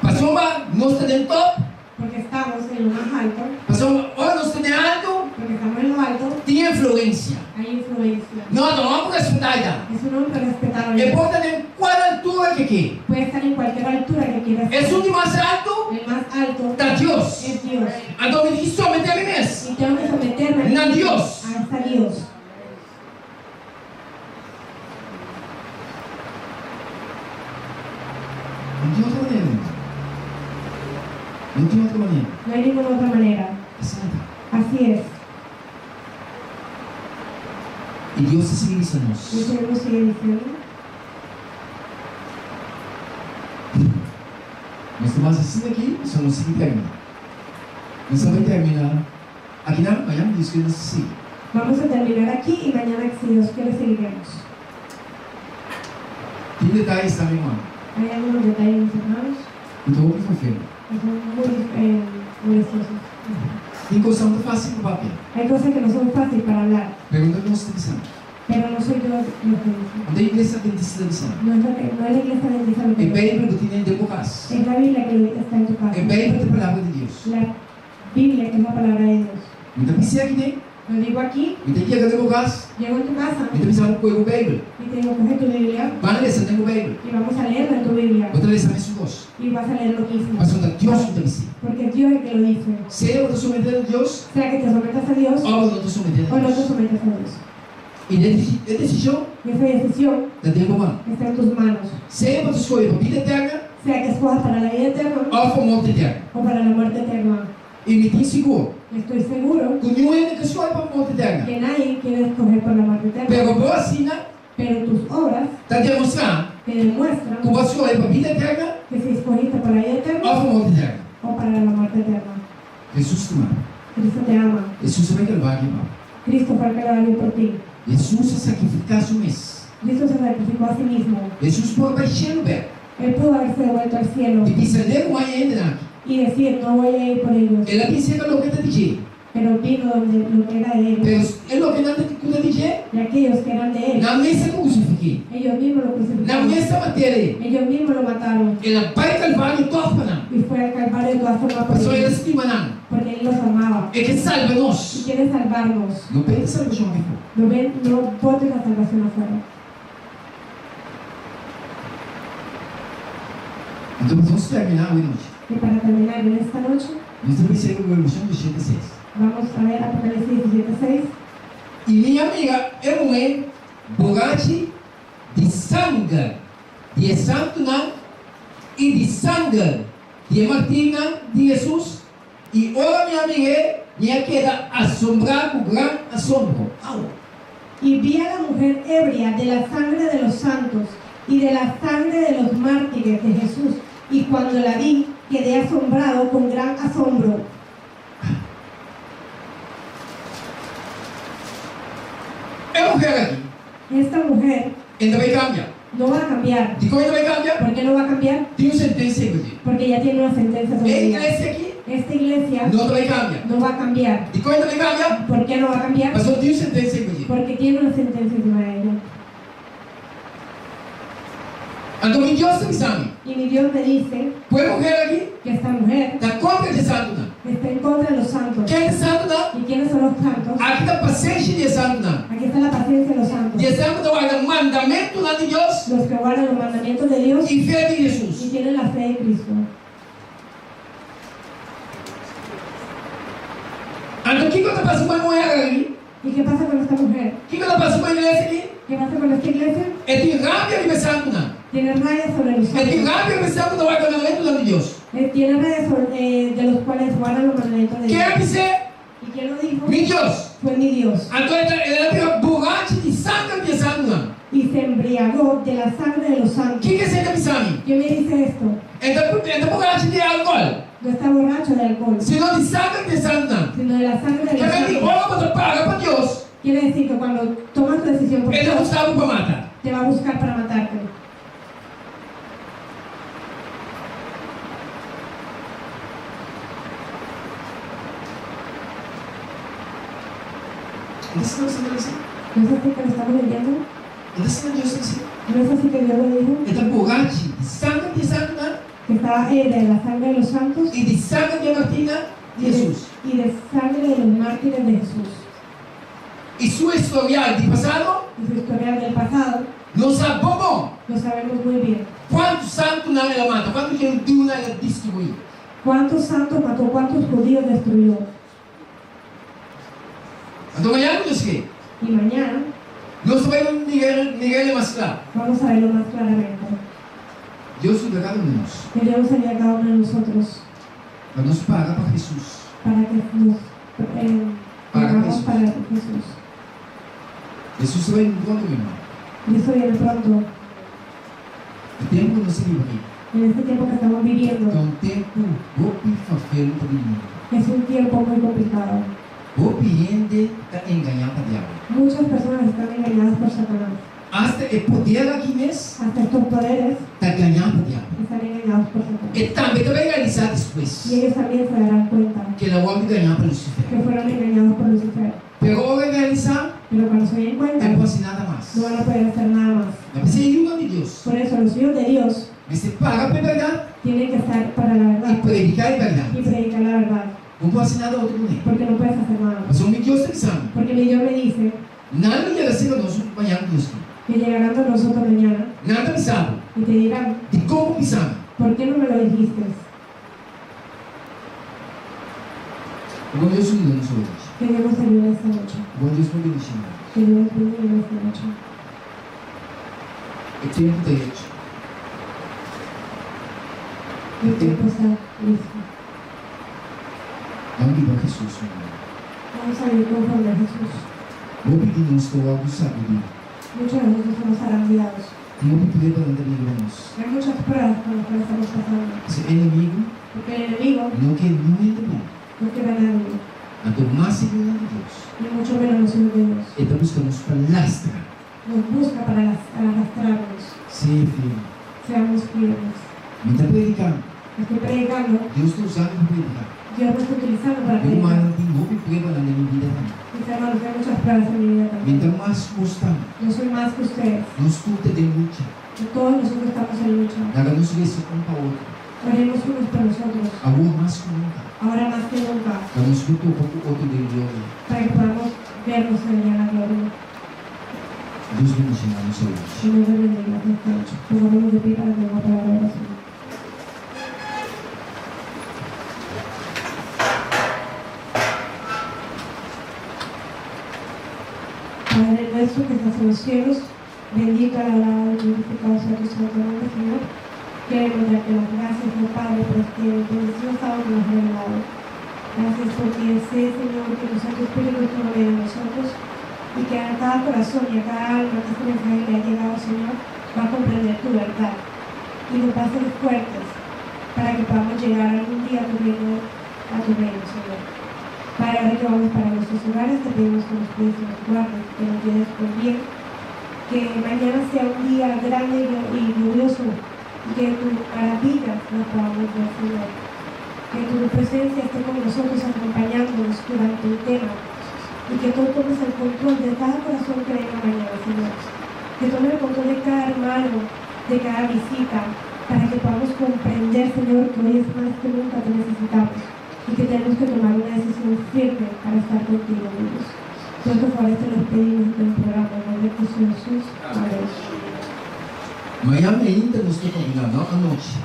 Pasobra nos ta den top. Porque estamos en lo más alto. Pasobra ora nos ta den alto. Porque estamos en lo alto. Tin influencia. Hay influencia. No, ta un homber respetá ei ta. Es un hombre respetable. E por ta den cual altura ke ke. Puede estar en cualquier altura que quiera estar. Esun di mas alto. El mas alto. Ta Dios. Es Dios. Anto mi tin ki someté mi mes. Y tengo que someterme. Na Dios. Hasta Dios. No tin otro manera, mi No tin otro manera. No hay ninguna otra manera. Asina ta. Así es. I Dios ta sigui bisa nos. Y el Señor nos sigue diciendo. Nos ta mas asina aki, pasobra nos sigui terminá. Nos ta bai terminá akinan, mañana Dios kier nos ta sigui. Vamos a terminar aquí y mañana si Dios quiere seguiremos. Tin detayes tambe, hermano. Hay algunos detalles, mis hermanos. Ku ta hopi ferfelu. Que son muy molestosos. Tin kosnan no ta fácil pa papia. Hay cosas que no son fácil para hablar. Pero no nos ta bisa. Pero no soy yo Lo que dice. No ta iglesia adventista ta bisa. No es lo que, no es la iglesia adventista lo que E dice. Beibel bo tin den bo kas. Es la Biblia que lo está en tu casa. E Beibel ta e palabra di Dios. La Biblia que es la palabra de Dios. Mi ta bisa aki den. Lo digo aquí. Mi ta yega den bo kas. Llego en tu casa. Mi ta bisa bo kohe bo Beibel. Y te digo, coge tu Biblia. Ban lesa den bo Beibel. Y vamos a leerla en tu Biblia. Bo ta lesa mesun kos. Y vas a leer lo mismo. Pasobra ta Dios ku ta bisí. Porque es Dios el que lo dice. Sea bo ta someté na Dios. Sea que te sometas a Dios. Òf bo no ta someté na Dios. O no te sometas a Dios. I e desishon. Y esa decisión. Ta den bo man. Está en tus manos. Sea bo ta skohe pa bida eterna. Sea que escojas para la vida eterna. Òf pa morte eterna. O para la muerte eterna. I mi tin sigur. Estoy seguro. Ku niun hende ke skohe pa morte eterna. Que nadie quiere escoger por la muerte eterna. Pero bo asina. Pero tus obras. Ta demostrá. Te demuestran. Ku bo a skohe pa bida eterna. Que si escogiste pa la vida eterna. Òf pa morte eterna. O para la muerte eterna. Hesus stima bo. Cristo te ama. Hesus a bai Kalvario pa bo. Cristo fue al Calvario por ti. Hesus a sakrifiká su mes. Cristo se sacrificó a sí mismo. Hesus por bai shelu bèk. Él pudo haberse devuelto al cielo. I bisa leu ku hay hendenan aki. Y decir, no voy a ir por ellos. El a bisa e loke ta di dje. Pero vino donde lo que era de él. Pero e lokenan ta ku ta di dje. Y aquellos que eran de él. Nan mes a krusifik'é. Ellos mismos lo crucificaron. Nan mes a mat'é. Ellos mismos lo mataron. El a bai Kalvario tòg pa nan. Y fue al Calvario de todas formas por Pasobra el a ellos. stima nan. Porque él los amaba. E ke salba nos. Y quiere salvarnos. No benta salbashon afó. No ben, no botes la salvación afuera. Anto pa nos terminá awe nochi. Y para terminar en esta noche. Nos ta bisa e Revelashon diesshete seis. Vamos a ver Apocalipsis 17, 6. I mi a mira e muhé borachi di sanger di e santunan i di sanger di e martirnan di Hesus, i ora mi a mir'é, mi a keda asombrá ku gran asombro. Au! Y vi a la mujer ebria de la sangre de los santos y de la sangre de los mártires de Jesús, y cuando la vi, quedé asombrado con gran asombro. E muher aki. Esta mujer. E ta bai kambia. No va a cambiar. Dikon e ta bai kambia? Por qué no va a cambiar? Tin un sentensia riba dje. Porque ya tiene una sentencia sobre E ella. iglesia aki. Esta iglesia. No ta bai kambia. No va a cambiar. Dikon e ta bai kambia? Por qué no va a cambiar? Pasobra tin un sentensia riba dje. Porque tiene una sentencia encima de ella. Anto mi Dios ta bisa mi. Y mi Dios me dice. Ku e muher aki. Que esta muher. Ta kontra di e santunan. Está en contra de los santos. Ken ta e santunan? Y quiénes son los santos? Aki ta pasenshi di e santunan. Aquí está la paciencia de los santos. Di esnan ku ta warda mandamentunan di Dios. Los que guardan los mandamientos de Dios. I fe di Hesus. Y tienen la fe de Cristo. Anto kiko ta pasa ku e muher aki? Y qué pasa con esta mujer? Kiko ta pasa ku e iglesia aki? Qué pasa con esta iglesia? E tin rabia riba e santunan. Tiene rabia sobre los E tin santos. rabia riba esnan ku ta warda mandamentunan di Dios. E tiene rabia sobre de los cuales guardan los mandamientos de Dios. Ken a bis'é? Y quién lo dijo? Mi Dios. Fue mi Dios. Anto e ta el a bira burachi di sanger di e santunan. Y se embriagó de la sangre de los santos. Kiko esei ta bisa mi? Qué me dice esto? E ta e ta burachi di alkòl. No está borracho de alcohol. Sino di sanger di e santunan. Sino de la sangre de los Ke men di santos. ora bo ta paga pa Dios. Quiere decir que cuando tomas tu decisión por E ta Dios, buska bo pa mata. te va a buscar para matarte. No ta asina nos ta lesa? No es así que lo estamos leyendo? No ta asina Dios ta bisa? No es así que Dios lo dijo? E ta borachi di sanger di e santunan. Que estaba ebria de la sangre de los santos. I di sanger di e martirnan di Hesus. Y de sangre de los mártires de Jesús. I su historial di pasado. Y su historial del pasado. Nos sa bon bon. Lo sabemos muy bien. Kuantu santunan el a mata, kuantu gendiunan el a destruí. Cuántos santos mató, cuántos judíos destruyó. Anto mañana ku Dios ke. Y mañana. Nos ta bai mir'é mas kla. Vamos a verlo más claramente. Dios yuda kada un di nos. Que Dios nos ayude a cada uno de nosotros. Pa nos paga pa Hesus. Para que nos Paga pagamos pa Hesus. para Jesús. Hesus ta bai pronto mi hermano. Cristo viene pronto. E tempu ku nos ta biba aki. En este tiempo que estamos viviendo. Ta un tempu hopi fafelu pa bini mundu. Es un tiempo muy complicado. Hopi hende ta engañá pa diabel. Muchas personas están engañadas por Satanás. Asta e poder aki mes. Hasta estos poderes. Ta gañá pa diabel. Están engañados por Satanás. E tambe ta bai realisá despues. Y ellos también se darán cuenta. Ke nan wòrdu gañá pa Lucifer. Que fueron engañados por Lucifer. Pero ora e realisá. Pero cuando se den cuenta, no por hasi nada mas. No van a poder hacer nada más. Ta p'esei e yunan di Dios. Por eso los hijos de Dios. Mester para pa e bèrdat. Tienen que estar para la verdad. I prediká e bèrdat. Y predicar la verdad. No por hasi nada otro kuné. Porque no puedes hacer nada más. Pasobra mi Dios ta bisa mi. Porque mi Dios me dice. Nan lo yega serka nos mañana ku Dios ke. Que llegarán de nosotros mañana. Nan ta bisa bo. Y te dirán. Dikon bo bisa mi? Por qué no me lo dijiste? Bon Dios yuda nos hoy nochi. Que Dios nos ayude esta noche. Bon Dios por bendiciona nos. Que Dios bendiga esta noche. E tempu ta hecho. El tiempo está listo. Ban biba Jesus su manera. Vamos a vivir conforme a Jesús. Hopi di nos ta wòrdu sagudí. Muchos de nosotros somos zarandeados. Tin hopi pruebanan ta bini riba nos. Hay muchas pruebas por las cuales estamos pasando. Pasobra e enemigu. Porque el enemigo. No ke niun hende bon. No quiere a nadie. Anto mas e yunan di Dios. Ni mucho menos los hijos de Dios. E ta buska nos pa lastra. Nos busca para arrastrarnos. Sea firme. Seamos firmes. Mi ta predicando. Estoy predicando. Dios ta usando pa predica. Dios me está utilizando para Mi predicar. rumannan tin hopi pruebanan den mi bida tambe. Mis hermanos, hay muchas pruebas en mi vida Mi también. ta mas ku boso tambe. No soy más que ustedes. Nos tur ta den lucha. Todos nosotros estamos en lucha. Laga nos resa un pa otro. Oremos unos por los otros. Awor mas ku nunka. Ahora más que nunca. Pa nos por topa ku otro den gloria. Para que podamos vernos allá en la gloria. Dios bendiciona nos awe. Que Dios les bendiga esta noche. Pongámonos de pie para tener una palabra de oración. Padre nuestro que estás en los cielos, bendito, alabado y glorificado sea tu santo nombre, Señor. Queremos darte las gracias, oh Padre, por este bendecido sábado que nos has regalado. Gracias porque sé, Señor, que tu Santo Espíritu estuvo en medio de nosotros y que a cada corazón y a cada alma que este mensaje le ha llegado, Señor, va a comprender tu verdad y nos va a hacer fuertes para que podamos llegar algún día a tu reino, a tu reino, Señor. Padre, ahora que vamos para nuestros hogares, te pedimos que nos cuides y nos guardes, que nos lleves con bien, que mañana sea un día grande y glorioso y que tus maravillas las podamos ver, Señor. Que tu presencia esté con nosotros acompañándonos durante el tema y que tú tomes el control de cada corazón que venga mañana, Señor. Que tomes el control de cada hermano, de cada visita, para que podamos comprender, Señor, que hoy es más que nunca te necesitamos y que tenemos que tomar una decisión firme para estar contigo, Dios. Todos estos favores te los pedimos y te los rogamos en nombre de Cristo Jesús. Amén. Mañana ainda nos ta kombiná, no anochi.